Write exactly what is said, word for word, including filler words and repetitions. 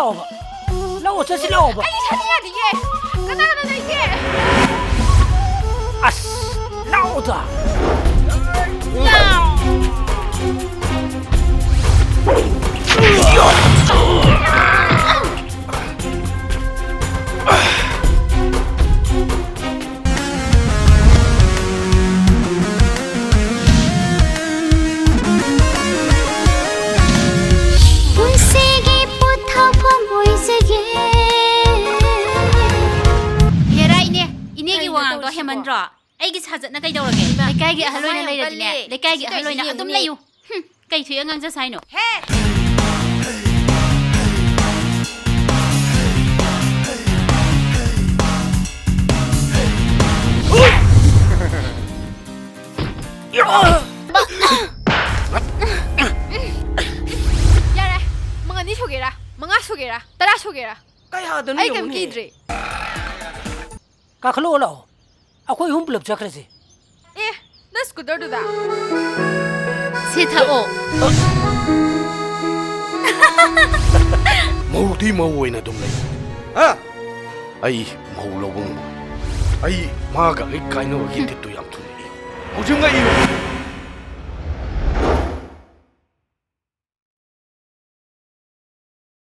ꯂꯥꯛꯑꯣꯕ꯫ ꯂꯥꯛꯑꯣ, ꯆꯠꯁꯤ ꯂꯥꯛꯑꯣꯕ꯫ ꯑꯩ ꯏꯁꯥꯗꯤ ꯌꯥꯗꯤꯌꯦ꯫ ꯀꯅꯥ ꯀꯅꯥ ꯂꯩꯒꯦ? ꯑꯁ, ꯂꯥꯛꯑꯣꯗ꯫ ꯄꯨꯟꯁꯤꯒꯤ ꯄꯣꯊꯥꯐꯝ ꯑꯣꯏꯖꯒꯦ꯫ ꯍꯦꯔꯥ ꯏꯅꯦ, ꯏꯅꯦꯒꯤ ꯀꯩꯅꯣ ꯋꯥꯉꯥꯡꯗꯣ ꯇꯧꯔꯤꯁꯤꯕꯣ? ꯍꯦꯃꯟꯗ꯭ꯔꯣ? ꯑꯩꯒꯤ ꯁꯥꯖꯠꯅ ꯀꯩꯗꯧꯔꯒꯦ? ꯏꯃꯥ, ꯂꯩꯀꯥꯏꯒꯤ ꯏꯃꯥ ꯑꯍꯜ ꯑꯣꯏꯅ ꯌꯥꯝ ꯂꯩꯔꯗꯤꯅꯦ, ꯀꯜꯂꯦ꯫ ꯂꯩꯀꯥꯏꯒꯤ ꯁꯤ ꯑꯍꯜ ꯑꯣꯏꯅ ꯇꯧꯔꯤꯁꯤ ꯑꯗꯨꯝ ꯌꯦꯡꯉꯨꯅꯦ꯫ ꯂꯩꯌꯨ꯫ ꯍꯨꯝ, ꯀꯩ ꯊꯣꯛꯑꯦ ꯉꯥꯡꯖ ꯁꯥꯏꯅꯣ? ꯍꯦ! ꯌꯥꯔꯦ꯫ ꯃꯉꯥꯅꯤ ꯁꯨꯒꯦꯔꯥ, ꯃꯉꯥ ꯁꯨꯒꯦꯔꯥ, ꯇꯔꯥ ꯁꯨꯒꯦꯔꯥ, ꯀꯩ ꯍꯥꯗꯣꯏꯅꯣ ꯑꯩ ꯀꯩꯝ ꯌꯦꯡꯉꯨꯅꯦ꯫ ꯀꯤꯗ꯭ꯔꯦ꯫ ꯀꯥꯈꯠꯂꯛꯑꯣ ꯂꯥꯛꯑꯣ꯫ ꯑꯩꯈꯣꯏ ꯑꯍꯨꯝ ꯄꯨꯂꯞ ꯆꯠꯈ꯭ꯔꯁꯦ꯫ ꯑꯦ, ꯅꯪ ꯁ꯭ꯀꯨꯇꯔꯗꯨꯗ? ꯁꯤ ꯊꯛꯑꯣ꯫ ꯃꯧꯗꯤ ꯃꯧ ꯑꯣꯏꯅ ꯑꯗꯨꯝ ꯂꯩ꯫ ꯍꯥ? ꯑꯩ ꯃꯧ ꯂꯧꯕ ꯉꯝꯃꯣꯏ꯫ ꯑꯩ ꯃꯥꯒ ꯑꯩ ꯀꯥꯏꯅꯕꯒꯤ ꯗꯦꯠꯇꯨ ꯌꯥꯝ ꯊꯨꯅ ꯏꯌꯨ꯫ ꯍꯧꯖꯤꯛꯃꯛ ꯏꯌꯨ꯫